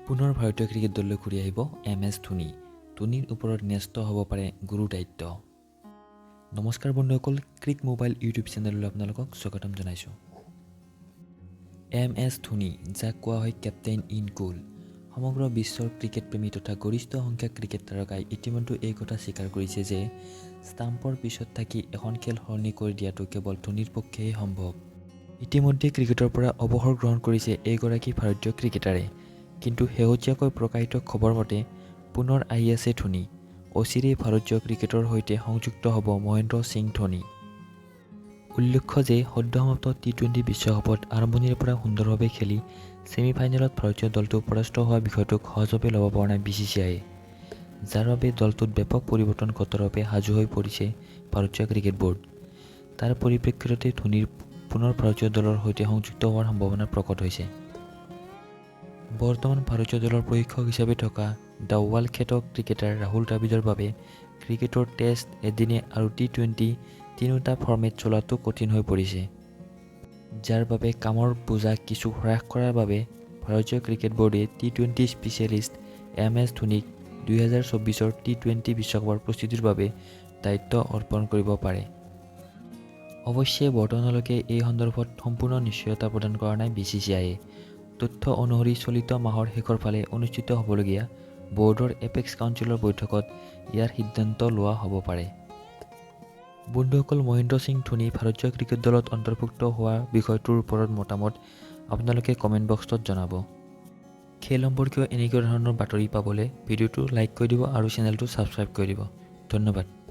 পুনৰ ভাৰতীয় ক্ৰিকেট দললৈ ঘূৰি আহিব এম এছ ধোনী। ধোনীৰ ওপৰত ন্যস্ত হ'ব পাৰে গুৰু দায়িত্ব। নমস্কাৰ বন্ধুসকল, ক্ৰিক মোবাইল ইউটিউব চেনেললৈ আপোনালোকক স্বাগতম জনাইছোঁ। এম এছ ধোনী, যাক কোৱা হয় কেপ্টেইন ইন কুল, সমগ্ৰ বিশ্বৰ ক্ৰিকেট প্ৰেমী তথা গৰিষ্ঠ সংখ্যক ক্ৰিকেট তাৰকাই ইতিমধ্যে এই কথা স্বীকাৰ কৰিছে যে ষ্টাম্পৰ পিছত থাকি এখন খেল সলনি কৰি দিয়াটো কেৱল ধোনীৰ পক্ষেহে সম্ভৱ। ইতিমধ্যে ক্ৰিকেটৰ পৰা অৱসৰ গ্ৰহণ কৰিছে এইগৰাকী ভাৰতীয় ক্ৰিকেটাৰে। কিন্তু শেহতীয়াকৈ প্ৰকাশিত খবৰ মতে পুনৰ আহি আছে ধোনী। অচিৰেই ভাৰতীয় ক্ৰিকেটৰ সৈতে সংযুক্ত হ'ব মহেন্দ্ৰ সিং ধোনী। উল্লেখ্য যে সদ্যসমাপ্ত টি-20 বিশ্বকাপত আৰম্ভণিৰে পৰা সুন্দৰভাৱে খেলি ছেমি ফাইনেলত ভাৰতীয় দলটো পৰাস্ত হোৱা বিষয়টোক সহজভাৱে ল'ব পৰা নাই বিচিচিআইয়ে। যাৰ বাবে দলটোত ব্যাপক পৰিৱৰ্তন ঘটোৱাৰ বাবে সাজু হৈ পৰিছে ভাৰতীয় ক্ৰিকেট ব'ৰ্ড। তাৰ পৰিপ্ৰেক্ষিততে ধোনীৰ পুনৰ ভাৰতীয় দলৰ সৈতে সংযুক্ত হোৱাৰ সম্ভাৱনা প্ৰকট হৈছে। বৰ্তমান ভাৰতীয় দলৰ প্ৰশিক্ষক হিচাপে থকা the wall খ্যাত ক্ৰিকেটাৰ ৰাহুল দ্ৰাবিড়ৰ বাবে ক্ৰিকেটৰ টেষ্ট, এদিনীয়া আৰু টি-20 তিনিওটা ফৰ্মেট চলোৱাটো কঠিন হৈ পৰিছে। যাৰ বাবে কামৰ বোজা কিছু হ্ৰাস কৰাৰ বাবে ভাৰতীয় ক্ৰিকেট ব'ৰ্ডে টি-20 স্পেচিয়েলিষ্ট এম এছ ধোনীক 2024ৰ টি-20 বিশ্বকাপৰ প্ৰস্তুতিৰ বাবে দায়িত্ব অৰ্পণ কৰিব পাৰে। অৱশ্যে বৰ্তমানলৈকে এই সন্দৰ্ভত সম্পূৰ্ণ নিশ্চয়তা প্ৰদান কৰা নাই বিচিচিআইয়ে। তথ্য অনুসৰি চলিত মাহৰ শেষৰ ফালে অনুষ্ঠিত হ'বলগীয়া ব'ৰ্ডৰ এপেক্স কাউন্সিলৰ বৈঠকত ইয়াৰ সিদ্ধান্ত লোৱা হ'ব পাৰে। বন্ধুসকল, মহেন্দ্ৰ সিং ধোনী ভাৰতীয় ক্ৰিকেট দলত অন্তৰ্ভুক্ত হোৱা বিষয়টোৰ ওপৰত মতামত আপোনালোকে কমেণ্ট বক্সত জনাব। খেল সম্পৰ্কীয় এনেকুৱা ধৰণৰ বাতৰি পাবলৈ ভিডিঅ'টো লাইক কৰি দিব আৰু চেনেলটো ছাবস্ক্ৰাইব কৰি দিব। ধন্যবাদ।